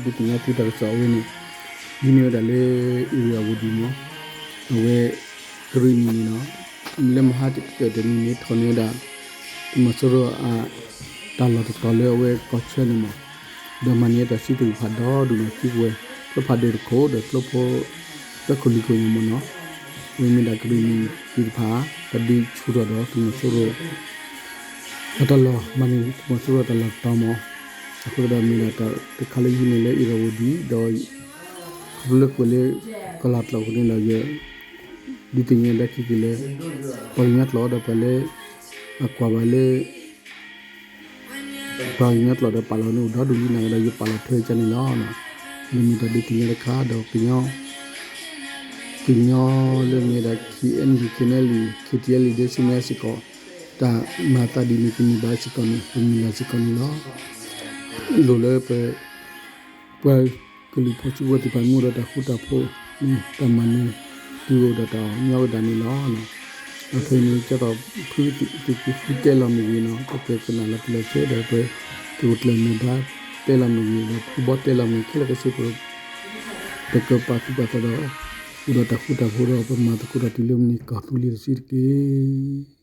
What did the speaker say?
ဒုးသ့ၣ်ညါသုတၢ်ကစီၣ်အဝဲန့ၣ် ဒ်န့ၣ်ဝဲဒၣ်လၢ အ့ရဝဒံမ့ၢ် အဝဲ ကရ့ၣ်နံၤန့ၣ်လီၤ. လၢမဟါတကတၢၢ်တနံၤန့ၣ် ထီၣ်န့ၢ်ဝဲဒၣ် သုးမီၤစိရိၤအ တၢ်လီၢ်တတီၤလၢအဝဲကီၢ်ဆၢန့ၣ်မ့ၢ် ဒီးမၤန့ၢ်တၢ်စုသ့ၣ်တဖၣ်ဒီဒူၣ်ဒီးသံကွံာ်ဝဲ ကျိဖးဒိၣ်တခိၣ်ဒီးကျိဖိ သၢခိၣ်လွံၢ်ခိၣ်ညါမ့ၢ်နီၤ. အဝဲမ့ၢ်ဒၣ်ကရ့ၣ်နံၤသ့ၣ်တဖၣ် တၢ်ဒုးဆူၣ်ထီၣ်ဒီးသုးမီၤစိရိၤ အတၢ်လီၢ် မၤန့ၢ်သုးမီၤစိရိၤတၢ်လီၢ်တတီၤမ့ၢ် အဃိသတးဒီးမ့ၢ်ဒၣ်တၢ်တခါလၢယဟံးန့ၢ်လၢအ့ရဝဒံ ဒီး ခီဖျိလၢကွဲးလၢ ကီၢ်လၤကျိာ်အဃိန့ၣ်ဒီး ယ ဒုးသ့ၣ်ညါဒါခံက့ၤလၢ ပှၤကညီကျိာ်ဒီးပှၤလၢ အကွၢ်ဘၣ်လၢ ပှၤကညီကျိာ်ဒီးပာ်လီၤန့ၣ်အိၣ်ဒီဒူၣ်လံနာ်က့ဒီး ယပာ်လီၤထွဲကန့ၣ်လီၤ. လၢမ့ၢ်တၢ်ဒုးသ့ၣ်ညါတခါဒီး ကညီ ကညီလၢမ့ၢ်ဝဲဒၣ် KNU KNLA KTLA ဒီးဆူမဲာ်စ့ၢ်ကီး တၢ်မၤသးဒ်န့ၣ်ကန့ၢ်ဘၣ်စ့ၢ်ကီးန့ၣ် ပမုၢ်လၢ်စ့ၢ်ကီးန့ၣ်လီၤ. လိၣ်လၢပ ပှၤကလုာ်ဖီၣ်စုကဝဲၤသ့ၣ်တဖၣ်မ့ၢ်အိၣ်ဒီးတၢ်ဃူတၢ်ဖိးန့ၣ် တၢ်မၤနၢၤတုၤအိၣ်ဒီးတၢ်အီၣ်ညီဝဲဒၣ်န့ၣ်လီၤ. ဒီးဖဲန့ၣ် ကဲသိးဖုသုးက့ဃုတဲလီၤမ့ၢ်ဂ့ၤနီၤ ပကကနၣ်လီၤတံၢ်လီၤဆဲးဒီး ပသုးခိၣ်ကျၢၢ်နၢၤဒါတဲလီၤမ့ၢ်ဂ့ၤဒီး ဖုဘီတဲလီၤမ့ၢ်ဂ့ၤ ခဲလၢာ်ခဲဆ့ ပကပာ်သူၣ်ပာ်သးဒီး အိၣ်ဒီးတၢ်ဃူတၢ်ဖိးဒီး ပမၤသကိးတၢ်တုၤလၢမုၢ်နံၤကီၢ်သူလ့ၤတစုတက့ၢ်.